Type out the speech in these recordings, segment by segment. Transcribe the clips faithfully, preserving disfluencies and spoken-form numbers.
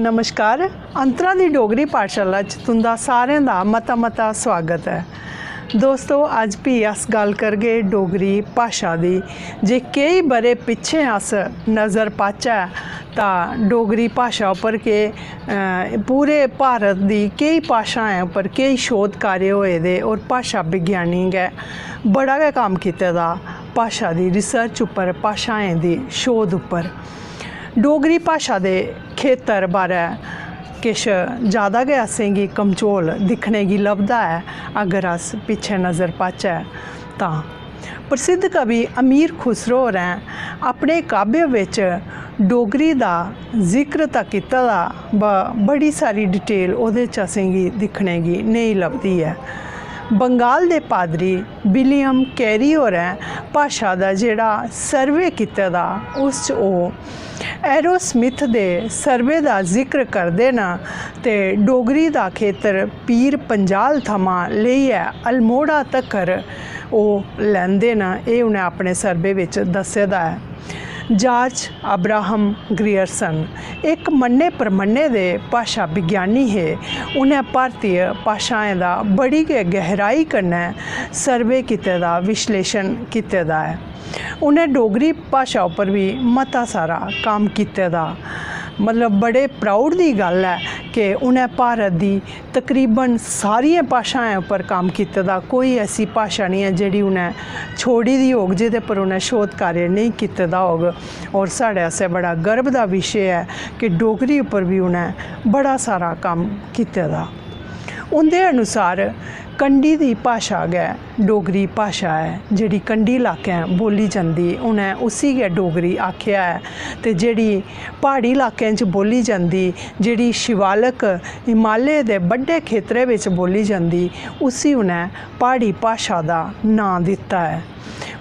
नमस्कार, अंतरा दी डोगरी पाठशाला च तुं'दा सारें दा मता-मता सुआगत ऐ। दोस्तो, अज्ज भी अस गल्ल करगे डोगरी भाशा दी, जे केई ब'रे पिच्छें अस नजर पाचै तां डोगरी भाशा उप्पर के, अ, पूरे भारत दी केई भाशाएं उप्पर केई शोध कार्य होए दे और भाशा विज्ञानी गै बड़ा गै कम्म कीते दा भाशा दी research उप्पर, भाशाएं दी शोध उप्पर। डोगरी भाशा दे खेतर बारै किश ज़्यादा गै असेंगी कमझोल दिक्खने गी लभदा ऐ। अगर अस पिच्छें नजर पाचै तां प्रसिद्ध कवि अमीर खुसरो होरें अपने काव्य बिच डोगरी दा जिक्र तां कीते दा, ब-, बड़ी सारी detail ओह्दे च असेंगी दिक्खने गी नेईं लभदी ऐ। बंगाल दे पादरी विलियम कैरी होरें भाशा दा जेह्ड़ा survey कीते दा, उस च ओह् एरो स्मिथ दे survey दा जिक्र करदे न ते डोगरी दा खेतर पीर पंजाल थमां लेइयै अल्मोड़ा तक्कर ओह् लैंदे न। एह् उ'नें अपने survey बिच दस्से दा ऐ। जार्ज अब्राहम ग्रियर्सन इक मन्ने परमन्ने दे भाशा विज्ञानी हे। उ'नें भारतीय भाशाएं दा बड़ी गै गैहराई कन्नै survey कीते दा, विश्लेशन कीते दा ऐ। उ'नें डोगरी भाशा उप्पर बी मता सारा कम्म कीते दा। मतलब, बड़े proud दी गल्ल ऐ कि उ'नें भारत दी तकरीबन सारियें भाशाएं उप्पर कम्म कीते दा। कोई ऐसी भाशा निं ऐ जेह्ड़ी उ'नें छोड़ी दी होग, जेह्दे पर उ'नें शोध कार्य नेईं कीते दा होग। और साढ़े आस्तै बड़ा गर्व दा विशे ऐ कि डोगरी उप्पर बी उ'नें बड़ा सारा कम्म कीते दा। उं'दे अनुसार कंढी दी भाशा गै डोगरी भाशा ऐ, जेह्ड़ी कंढी लाकें बोल्ली जंदी, उ'नें उसी गै डोगरी आखेआ ऐ। ते जेह्ड़ी प्हाड़ी लाकें च बोल्ली जंदी, जेह्ड़ी शिवालक हिमालय दे बड्डे खेतरे बिच बोल्ली जंदी, उसी उ'नें प्हाड़ी भाशा दा नांऽ दित्ता ऐ।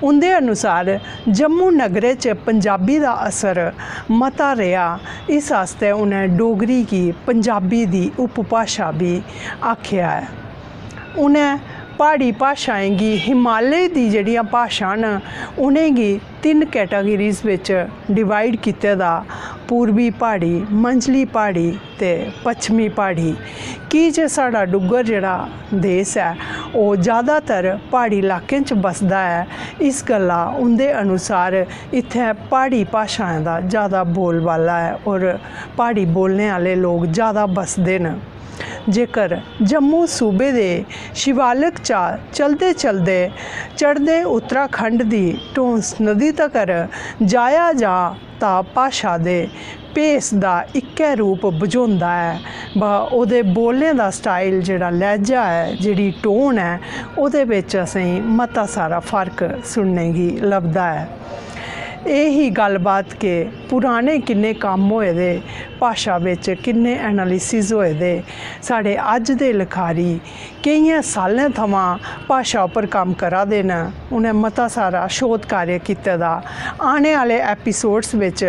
उं'दे अनुसार जम्मू नगरे च पंजाबी दा असर मता रेहा, इस आस्तै उ'नें डोगरी गी पंजाबी दी उपभाशा बी आखेआ ऐ। उ'नें प्हाड़ी भाशाएं गी हिमालय दी जेह्ड़ियां भाशां न, उ'नेंगी तिन्न categories बिच divide कीते दा, पूर्वी प्हाड़ी, मंझली प्हाड़ी ते पच्छमी प्हाड़ी। की जे साढ़ा डुग्गर जेह्ड़ा देश ऐ, ओह् ज़्यादातर प्हाड़ी लाकें च बसदा ऐ, इस गल्ला उं'दे अनुसार इत्थै प्हाड़ी भाशाएं दा ज़्यादा बोलबाला ऐ और प्हाड़ी बोलने आह्ले लोक ज़्यादा बसदे न। जेकर जम्मू सूबे दे शिवालक चा चलदे-चलदे चढ़दे उत्तराखंड दी टोंस नदी तगर जाया जा तां भाशा दे भेस दा इक्कै रूप बझोंदा ऐ, बा ओह्दे बोलने दा style, जेह्ड़ा लैह्जा ऐ, जेह्ड़ी tone ऐ, ओह्दे बिच असेंगी मता सारा फर्क सुनने गी लभदा ऐ। एह् ही गल्लबात के पुराने किन्ने कम्म होए दे, भाशा बिच किन्ने analysis होए दे, साढ़े अज्ज दे लखारी केइयें साल्लें थमां भाशा उप्पर कम्म करा दे न। उ'नें मता सारा शोध कार्य कीते दा। आने आह्ले episodes बिच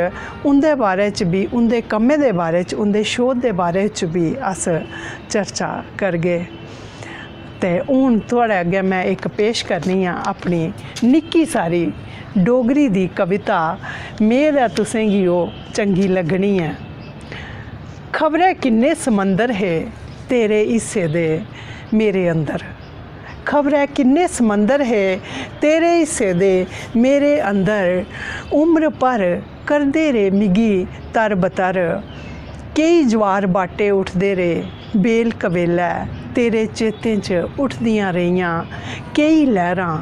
उं'दे बारे च बी, उं'दे कम्में दे बारे च, उं'दे शोध दे बारे च बी अस चर्चा करगे। ते हून थुआढ़े अग्गें में इक पेश करनी आं अपनी निक्की सारी डोगरी दी कविता। मेद ऐ तुसेंगी ओह् चंगी लग्गनी ऐ। खबरै किन्ने समंदर हे तेरे हिस्से दे मेरे अंदर। खबरै किन्ने समंदर हे तेरे हिस्से दे मेरे अंदर। उम्र भर करदे रेह् मिगी तर-बतर। केई ज्वार बाटे उठदे रेह् बेल कबेलै, तेरे चेतें च उठदियां रेहियां केई लैह्रां।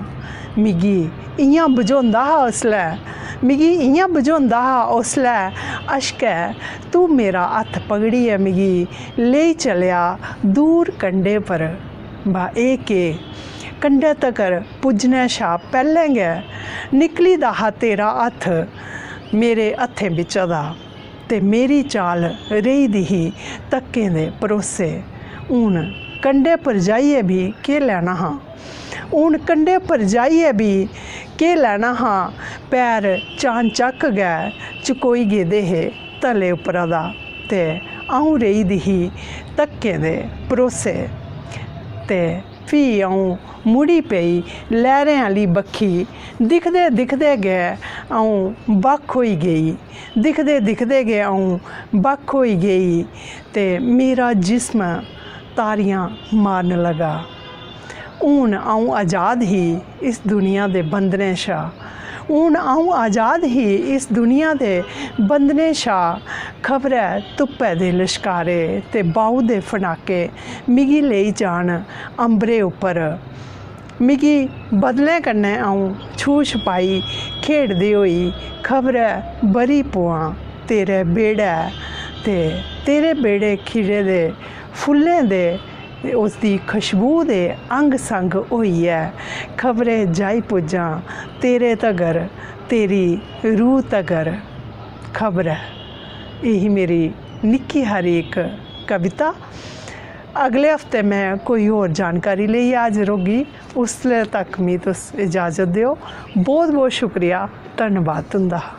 मिगी इ'यां बझोंदा हा उसलै, मिगी इ'यां बझोंदा हा उसलै, अश्कै तूं मेरा हत्थ पकड़ियै मिगी लेई चलेआ दूर कंढे पर। बा एह् केह्, कंढै तगर पुज्जने शा पैह्लें गै निकली दा हा तेरा हत्थ मेरे हत्थें बिच्चा दा, ते मेरी चाल रेही दी ही धक्कें दे भरोसे। हून कंढे पर जाइयै बी केह् लैना हा, हून कंढे पर जाइयै बी केह् लैना हा, पैर चानचक्क गै चकोई गेदे हे तले उप्परा दा, ते अ'ऊं रेही दी ही धक्कें दे भरोसे। ते फ्ही अ'ऊं मुड़ी पेई लैह्रें आह्ली बक्खी। दिखदे दिखदे गै अ'ऊं बक्ख होई गेई। दिखदे दिखदे गै अ'ऊं बक्ख होई गेई ते मेरा जिस्म तारियां मारन लगा। हून अ'ऊं आजाद ही इस दुनिया दे बंधनें शा। हून अ'ऊं आजाद ही इस दुनिया दे बंधनें शा। खबरै धुप्पै दे लश्कारे ते बाहू दे फनाके मिगी लेई जान अंबरे उप्पर। मिगी बदलें कन्नै अ'ऊं छूह् छपाई खेढदी होई खबरै ब'री पोआं तेरे बेह्ड़ै ते तेरे बेह्ड़े खिड़े दे फुल्लें दे उसदी खुशबू दे अंग संग होइयै खबरै जाई पुज्जां तेरे तगर, तेरी रूह तगर। खबरै एही मेरी निक्की हारी इक कविता। अगले हफ्ते में कोई होर जानकारी लेइयै हाजर होगी। उसले तक मी तुस इजाजत देओ। बहुत बहुत शुक्रिया, धन्नबाद तुंदा।